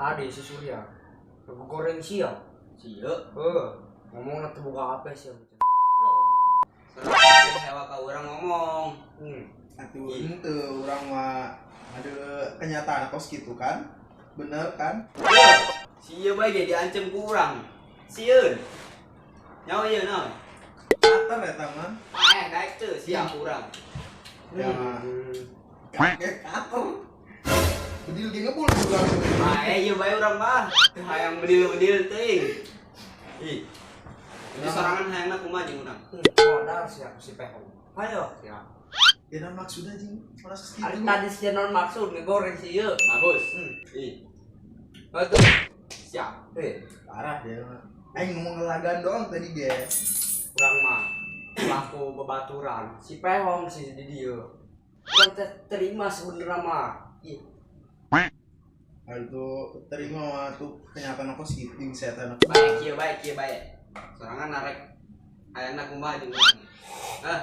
Tadi si Surya goreng sia. Sia? Heeh. Ngomongna teu boga HP sia. Sorangan hewa ka urang ngomong. Atuh henteu urang mah ada kenyataan kos gitu kan? Bener kan? Sia bae ge diancem ku urang. Sieun. Nyawa ieu naon? Kater eta mah. Eh, daek teu sia ku urang. Ya. Kakek kater. Bedil ge ngebul urang. Ah, ieu bae urang mah. Teu hayang bedil-bedil teuing. Ih. Jadi sorangan hayangna kumaha jeung urang? Modal sia ku si Pehong. Hayo sia. Ya maksudnya jeung merasa segitu. Ari tadi sia non maksud ngegoreng si ieu. Bagus. Ih. Betul. Siap. Parah dia mah. Aing ngomong ngelagan doang tadi ge. Urang mah pelaku bebaturan si Pehong si di dieu. Urang teh terima sebenarnya mah. Ih. Hal itu terima mah tuh kenyataan aku segitu jeung setan. Baik ieu baik ieu baik. Sorangan narek hayangna kumaha jeung urang. Hah?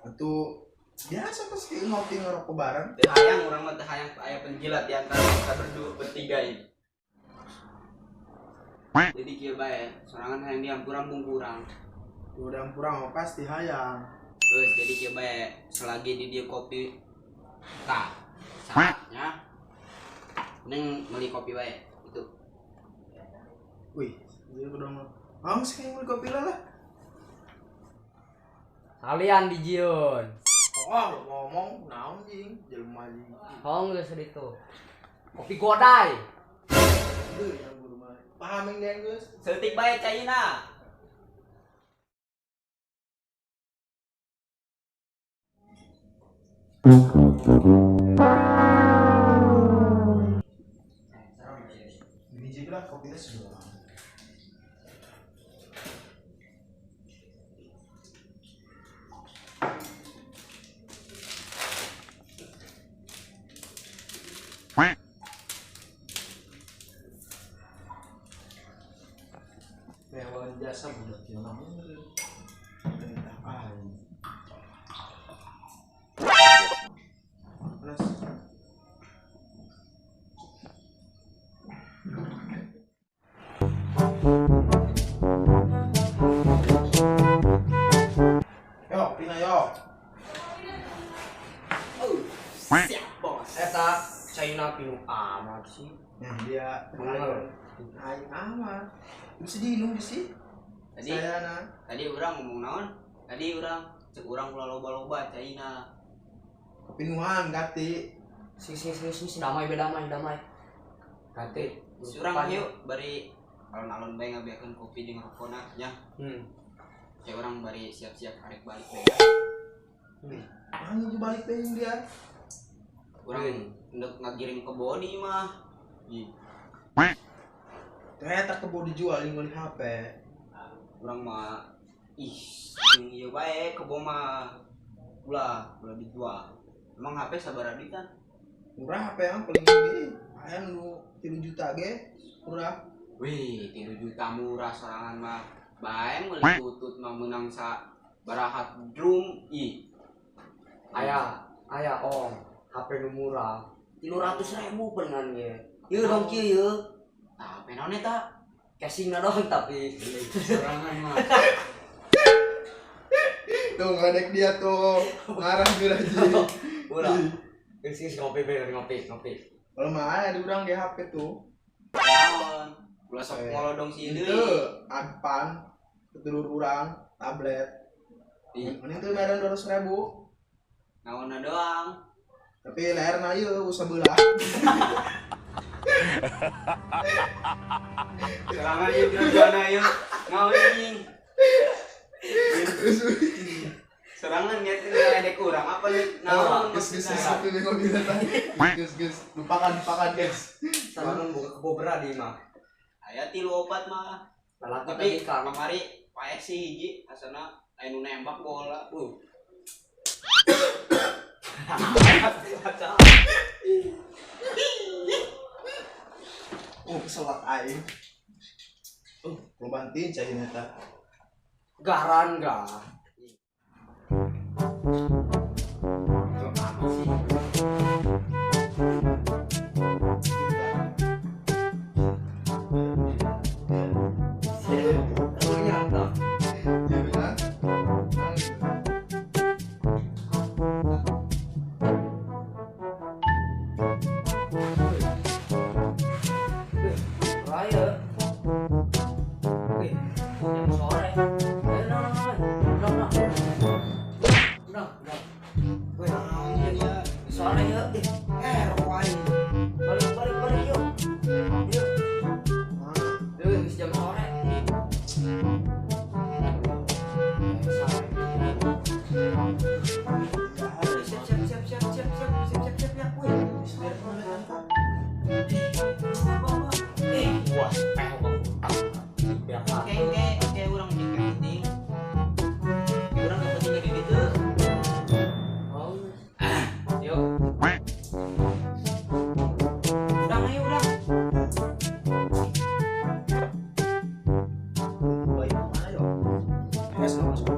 Atuh biasa pas ki ngopi ngerokok bareng. Teu hayang urang mah teu hayang aya penjilat di antara kita berdua bertiga ini. Jadi kieu bae, sorangan hayang diampurang bungkurang. Udah ampurang mah pasti hayang. Geus jadi kieu bae, selagi di dieu kopi tah saatnya neng beli kopi bae itu. Wih, ieu kudu mah. Ah, sih beli kopi lah. Kalian dijieun. Oh, ngomong naon jeung jelema jeung. Hong geus ditu. Kopi godai. Heuh, yang guru mah. Paham yang geus. Seutik bae caina. Ini juga lah kopinya sudah. Mewah jasa budak yang namanya perintah aing. Terus yo, pina yo. Siap bos. Eta China pinu amat sih. Nah, dia aing amat. Bisa diinum sih. Tadi saya, tadi urang ngomong naon? Tadi urang cek urang ulah loba-loba caina. Kepinuhan ganti. Sing sing sing sing damai be damai damai. Ganti. Urang yuk bari alon-alon bae ngabeakeun kopi jeung rokona nya. Cek urang bari siap-siap arek balik bae. Anjing balik teh dia. Urang endek ngagiring ke body mah. Ih. Ternyata kebo dijual yang beli HP. Urang mah ih, jeung ieu bae kebo mah ulah dijual. Emang HP sabaraha duitan? Murah HP emang paling gede. Aya nu 3 juta ge, murah. Wih, 3 juta murah sorangan mah. Bae meuli tutut mah meunang sa barahat drum ih. Aya, aya ong, HP nu murah. 300.000 pengan ge. Ieu dong kieu ieu. Tah, HP naon eta? Casingna doang tapi sorangan mah. Tuh ngeledek dia tuh, ngarah geura aja. Ulah. Geus geus ngopi be, ngopi, ngopi. Kalau mah aya di urang di HP tuh. Naon? Ulah sok ngolodong si deui. Henteu, Advan sedulur urang tablet. Mending tuh bayaran 200.000. Naonna doang. Tapi leherna ieu usah beulah. Sorangan ieu tujuanna ieu. Naon anjing? Sorangan niat ngeledek urang apa nih? Naon? Geus geus geus geus geus lupakan lupakan guys. Sorangan boga kebo beradi mah. Aya 3 4 mah. Tapi kamari paeh sih hiji asana aya nu nembak bola. Keselak aing. Lu bantuin cai eta. Garan gak? Ih, rokok aing. Balik balik balik yuk. Yuk. Yuk, geus jam sore. Sore. Siap siap siap siap siap siap siap siap siap siap. Wih, eh, wah, pehong. Biar Oke, oke, oke, urang jeung penting. Urang kepenting di ditu. Oh. Yuk. Urang ayo urang. Baik mana yo? Mas, masuk.